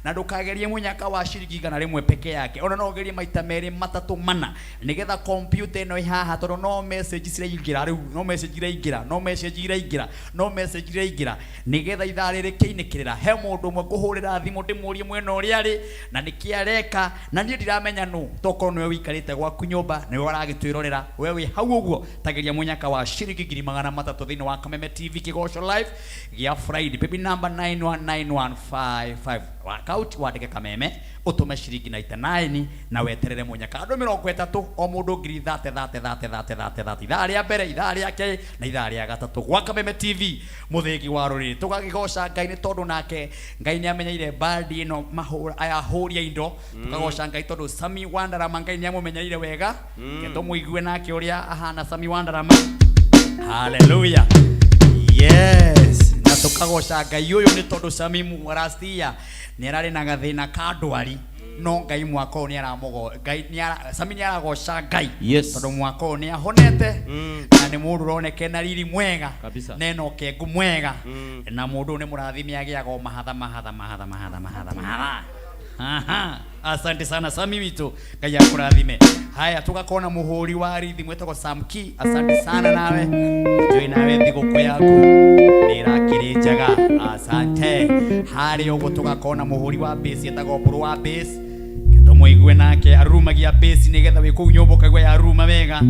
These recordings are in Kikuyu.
Na ndũkagerie mũnyaka wa ciringi 100 peke yake, ona no ũgerie maita merĩ, matatũ, mana, nĩgetha kompyuta ĩno ĩ haha, tondũ no message ciraingĩra rĩu, no message iraingĩra, no message iraingĩra, no message iraingĩra, nĩgetha ithaa rĩrĩ kĩinĩkĩrĩra he mũndũ ũmwe ngũhũrĩra thimũ ndĩmũrie mwena ũrĩa arĩ na nĩkĩ areka. Na niĩ ndiramenya nũ, tokorwo nĩwe wĩikarĩte gwaku nyũmba, nĩwe ũragĩtwĩrorera, we wĩ hau ũguo, tageria mũnyaka wa ciringi 300,000 thĩinĩ wa Kameme TV Kĩgoco Live gĩa Friday, baby number 919155, workout, wandĩke Kameme, ũtũme ciringi 99 na weterere mũnyaka. Andũ 30, o mũndũ ngiri 30 30 30 30 30, ithaa rĩa mbere, ithaa rĩa kerĩ na ithaa rĩa gatatũ gwa Kameme TV Mũthĩgi wa Rũrĩrĩ. Tũgagĩgoca Ngai nĩ tondũ nake Ngai nĩ amenyeire bandi ĩno, mahũra aya ahũri a indo. Tũkagoca Ngai tondũ Sami Wandarama Ngai nĩ amũmenyereire wega. Reke tũmũigue nake ũrĩa ahana Sami Wandarama. Haleluya, yes. Na tũkagoca Ngai ũyũ nĩ tondũ Sami last year nĩ ararĩ na gathĩna ka ndwari, no Ngai mwaka ũyũ nĩ aramũgo Ngai nĩ ara, Sami nĩ aragoca Ngai tondũ mwaka ũyũ nĩ ahonete na nĩ mũndũ ũroneka na riri mwega Kabisa. Na ena ũkengu mwega na mũndũ ũyũ nĩ mũrathime, agĩaga o mahatha mahatha mahatha mahatha mahatha mahatha. Aha. Asante sana Sami witũ, Ngai akũrathime. Haya, tugakorwo na mũhũri wa rithi mwĩtagwo Sam Key. Asante sana nawe, njũĩ nawe thigũkũ yaku nĩ ĩrakĩrĩ njega, asante. Harĩa ũguo tũgakorwo na mũhũri wa bass etagwo Mbũrũ wa bass. Tũmũigue nake arurumagia bass nĩgetha wĩ kũu nyũmba ũkaigua yaruruma wega,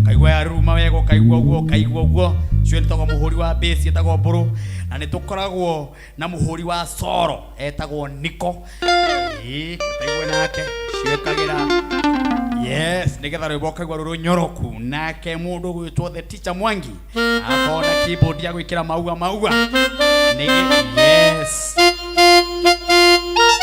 ũkaigua yaruruma wega, ũkaigua ũguo, ũkaigua ũguo. Ũcio nĩtagwo mũhũri wa bass etagwo Mbũrũ. Na nĩ tũkoragwo na mũhũri wa soro etagwo Niko. Ĩĩ, tũigue nake ciĩkagĩra, yes, nĩgetha rwĩmbo ũkaigua rũrũ nyoroku. Nake mũndũ ũgwĩtwo the teacher Mwangi akorwo na keyboard ya gwĩkĩra maua maua Nĩge, yes,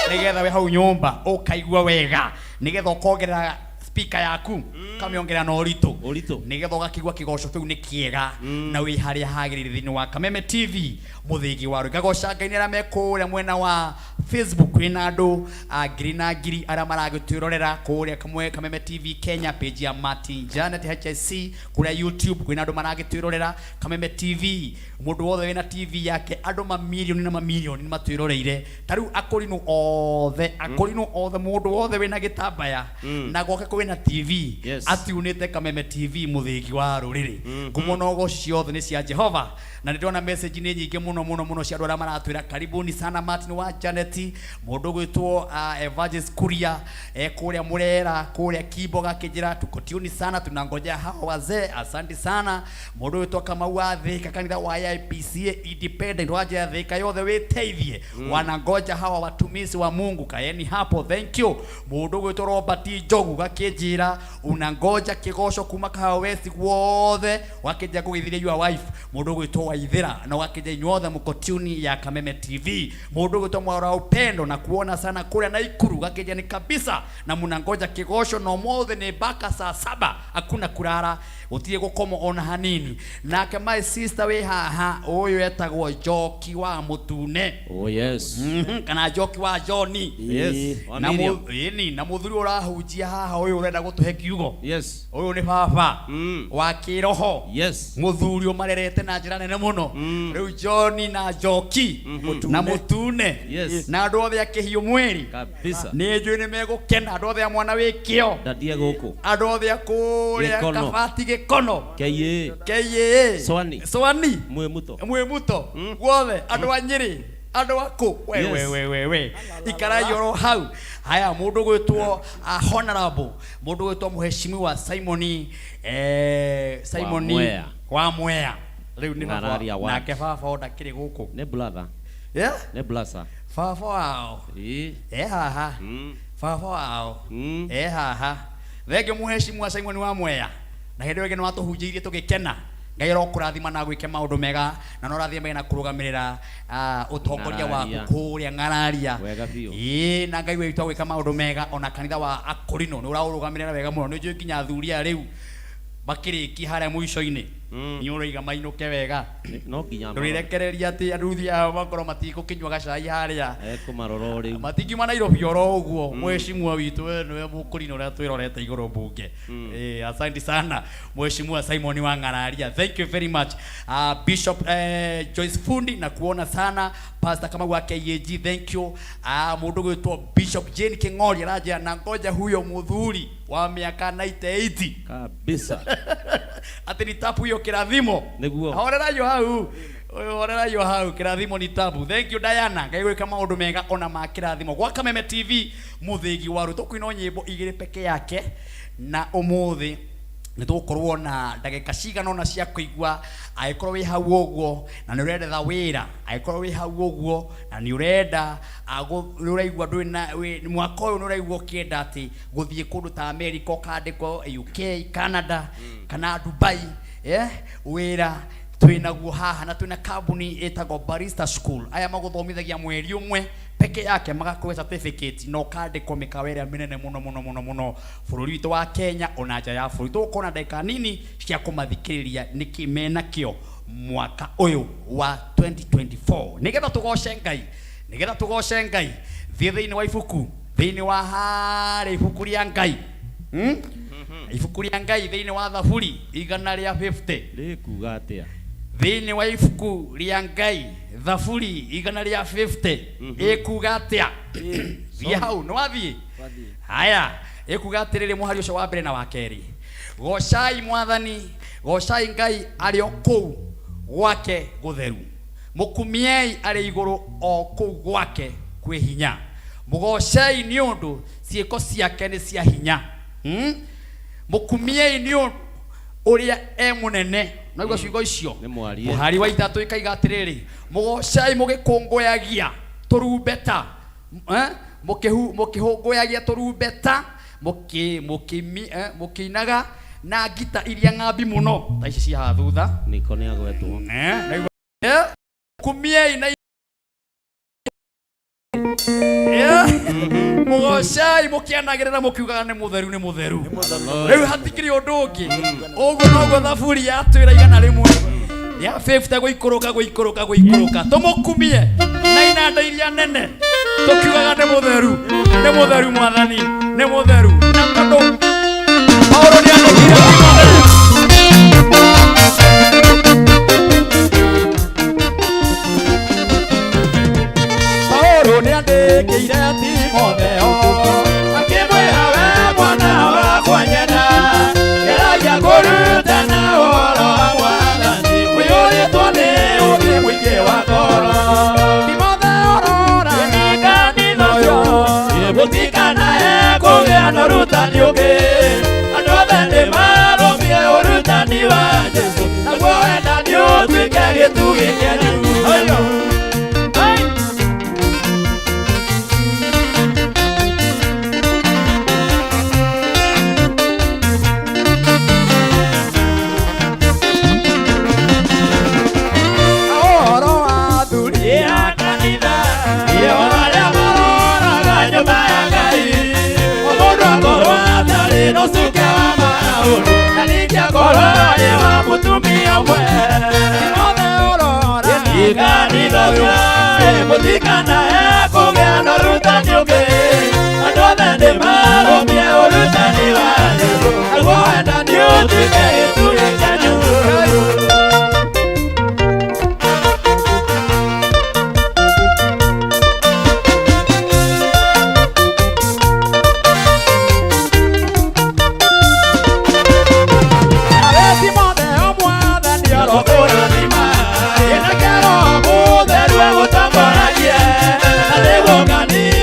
nĩgetha wĩ hau nyũmba ũkaigua wega, nĩgetha ũkongerera speaker yaku, ũkamĩongerera na ũritũ. Ũritũ. Nĩgetha ũgakĩigua kĩgoco kĩu nĩ kĩega na wĩ harĩa hagĩrĩire thĩinĩ wa Kameme TV Mũthĩgi wa Rũĩ. Ngagoca Ngai nĩ arĩa me kũrĩa mwena wa Facebook, kwĩna andũ a ngiri na ngiri arĩa maragĩtwĩrorera kũrĩa Kameme TV Kenya, page ya Martin Janet HSC kũrĩa YouTube, kwĩna andũ maragĩtwĩrorera Kameme TV. Mũndũ wothe wĩna TV yake, andũ mamirioni na mamirioni nĩ matwĩroreire. Ta rĩu akũrinũ othe, akũrinũ othe, mũndũ wothe wĩna gĩtambaya na gwake kwĩna TV atiunĩte Kameme TV Mũthĩgi wa Rũrĩrĩ. Ngumo na ũgoci ciothe nĩ cia Jehova. Na nĩ ndĩrona message nĩ nyingĩ mũno mũno mũno cia andũ arĩa maratwĩra karibuni sana Martin wa Janet, mũndũ ũgwĩtwo Evangelist Kuria kũrĩa Murera, kũrĩa Kimbo, gakĩnjĩra tuko tuni sana, tunangojea hawa wazee, asante sana. Mũndũ ũgwĩtwo Kamau wa Thika, kanitha wa AIPCA Independent wanjĩra Thika yothe wĩteithie, wanangoja hawa watumishi wa Mungu, kaeni hapo, thank you. Mũndũ ũgwĩtwo Robert Njogu gakĩnjĩra unangoja kĩgoco kuma Kahawa West guothe, wakĩnjĩra ngũgeithirie your wife, mũndũ ũgwĩtwo Waithĩra, na wakĩnjĩra inyuothe mũko tune ya Kameme TV. Mũndũ ũgwĩtwo Mwaura wa Upendo na kuona sana kũrĩa Naikuru, gakĩnjĩra ni kabisa na munangoja kĩgoco na ũmũthĩ nĩ mpaka saa 7, hakuna kulala, gũtirĩ gũkoma ona hanini. Nake my sister wĩ haha ũyũ etagwo Njoki wa Mũtune. Oh yes. Kana Njoki wa Johni. Wa Na Miriam. Ĩni, na mũthuri ũrahunjia haha ũyũ ũrenda gũtũhe kiugo ũyũ nĩ baba wa kĩroho, mũthuri ũmarerete na njĩra nene mũno. Rĩu Johni na Njoki na Mũtune na andũ othe a kĩhiũ mweri Kabisa. Nĩ njũĩ nĩ megũkena, andũ othe a mwana wĩ kĩo, Ndadie gũkũ. Andũ othe a kũrĩa Gĩkono. Kabati Gĩkono, KA. KAA, Swani. Swani, Mwĩ muto. Mwĩ muto guothe, andũ a Nyĩrĩ, andũ a kũ, we we we we we, ikarai oro hau. Haya, mũndũ gwĩtwo honorable, mũndũ gwĩtwo mũheshimiwa Simoni Simoni Mwea. Wa Mwea, rĩu nĩ baba Ng'araria wa. Nake baba o ndakĩrĩ gũkũ. Nĩ brother. Yeah? Nĩ blasa. Baba wao e haha. Baba wao e haha. Thengio mũheshimiwa Simon wa Mwea, na hĩndĩ ĩyo ĩngĩ nĩ watũhunjĩirie tũgĩkena. Ngai arokũrathima na gwĩke maũndũ mega, na no ũrathiĩ mbere na kũrũgamĩrĩra ũtongoria waku Ng'araria. Kũrĩa Ng'araria. Wega biũ. Ĩĩ, na Ngai witũ agwĩka maũndũ mega. Ona kanitha wa Akũrinũ nĩ ũraũrũgamĩrĩra wega mũno. Nĩ njũĩ nginya athuri aya rĩu makĩrĩkia harĩa mũico-inĩ. Nĩ ũroiga mainũke wega. No nginya Ndũrĩrekereria atĩ aruthi ao makorwo matigũkĩnyua gacai harĩa. Ekũmarora o rĩu. Matingiuma Nairobi oro ũguo. Mheshimiwa witũ, we nĩwe mũkũrinũ ũrĩa twĩrorete igũrũ mbunge. Asante sana Mheshimiwa Simon Wang'araria, thank you very much. Bishop Joyce Fundi, na kuona sana. Pastor Kamau wa KAG, thank you. Mũndũ gwĩtwo Bishop Jane King'ori aranjĩra na ngoja huyo mũthuri wa mĩaka 98 kabisa atĩ ni tapu hiyo kĩrathimo. Nĩguo. Horerayo hau, horerayo hau, kĩrathimo ni tabu. Thank you Diana, Ngai gwĩka maũndũ mega ona ma kĩrathimo. Gwa Kameme TV, mũthĩgi wa rwĩtũ, kwĩna nyĩmbo igĩrĩ peke yake, na ũmũthĩ nĩ tũgũkorwo na ndagĩka cigana ũna cia kũigua. Angĩkorwo wĩ hau ũguo na nĩ ũrendetha wĩra, angĩkorwo wĩ hau ũguo na nĩ ũrenda nĩ ũraigua ndũrĩ na mwaka ũyũ nĩ ũraigua ũkĩenda atĩ gũthiĩ kũndũ ta America, ũkandĩkwo UK, Canada kana Dubai, wĩra twĩnaguo haha, na twĩna kambuni ĩtagwo Barista School. Aya magũthomithagia mweri ũmwe peke yake, magakũhe certificate na ũkandĩkwo mĩkawa ĩrĩa mĩnene mũno mũno mũno mũno bũrũri witũ wa Kenya ona nja ya bũrũri. Tũgũkorwo na ndagĩka nini cia kũmathikĩrĩria nĩkĩ menakĩo mwaka ũyũ wa 2024, nĩgetha tũgoce Ngai, nĩgetha tũgoce Ngai. Thiĩ thĩinĩ wa ibuku, thĩinĩ wa harĩa ibuku rĩa Ngai, Ibuku rĩa Ngai thĩinĩ wa Thaburi 150. Rĩkuga atĩa? Thĩinĩ wa ibuku rĩa Ngai, Thaburi 150 ĩkuga atĩa? Thiĩ hau, nĩ wathiĩ? Haya, ĩkuga atĩrĩrĩ, mũhari ũcio wa mbere na wa kerĩ: gocai Mwathani, gocai Ngai arĩ o kũu gwake gũtheru, mũkumiei arĩ igũrũ o kũu gwake kwĩ hinya, mũgocei nĩ ũndũ ciĩko ciake nĩ cia hinya. Mũkumiei nĩ ũndũ ũrĩa e mũnene. Naigua ciugo icio? Nĩ mwarie. Mũhari wa ithatũ ĩkaiga atĩrĩrĩ, mũgocei mũgĩkũngũyagia tũrumbeta, mũkĩhũngũyagia tũrumbeta, mũkĩinaga na ngita iria ng'ambi mũno ta ici cia haha thutha. Niko nĩ agwetwo. Naigua? Kumiei na mũgocei mũkĩanagĩrĩra mũkiugaga nĩ mũtheru, nĩ mũtheru. Rĩu hatikĩrĩ ũndũ ũngĩ, ũguo noguo Thaburi yatwĩra 150 gũikũrũka gũikũrũka gũikũrũka, tũmũkumie na inanda iria nene tũkiugaga nĩ mũtheru, nĩ mũtheru Mwathani, nĩ mũtheru. Na tondũ Paulo nĩandĩkire Timotheo. Paulo nĩandĩkĩire Timotheo akĩmwĩra, we mwana wakwa nyenda, geragia kũrutana ũhoro wa Mwathani ũiyũrĩtwo nĩ ũũgĩ mũingĩ wa ngoro. Timotheo, rora kanitha ũyũ, mũtikanae kũgĩa na ũrutani ũngĩ, andũ othe nĩ marũmie ũrutani wa Jesũ, naguo wendani ũtuĩke gĩtugĩ kĩanyu. Ai. Ũhoro wa athuri a kanitha, o arĩa maroraga nyũmba ya Ngai, o mũndũ akorwo atarĩ na ũcuke wa maũndũ, na ningĩ akorwo arĩ wa mũtumia ũmwe. Timotheo, rora kanitha ũyũ, mũtikanae kũgĩa na ũrutani ũngĩ, andũ othe nĩ marũmie ũrutani wa Jesũ, naguo wendani ũtuĩke gĩtugĩ kĩanyu. Nawe Timotheo, Mwathani arokũrathima, ĩna Roho Mũtheru egũtongoragie, na nĩguo kanitha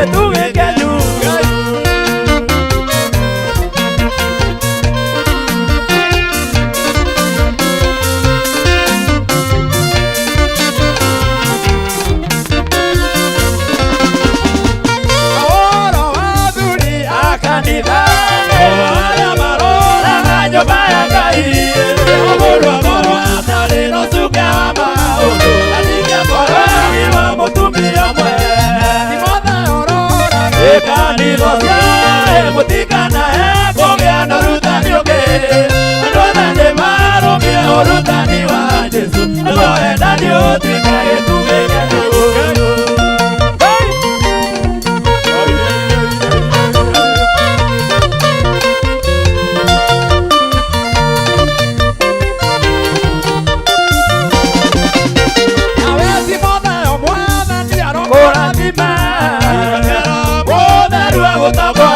gĩtugĩ kĩanyu. Ũhoro wa athuri a kanitha, arĩa maroraga nyũmba ya Ngai, o mũndũ akorwo atarĩ na ũcuke wa maũndũ, na ningĩ akorwo arĩ wa mũtumia ũmwe. Kanitha ciae mũtikanae kũgĩa na ũrutani ũngĩ, andũ othe nĩmarũmie ũrutani wa Jesũ, nĩguo wendani ũtuĩke gĩtugĩ kĩanyu. Hey! Kũrathima mũtheru agũtagwo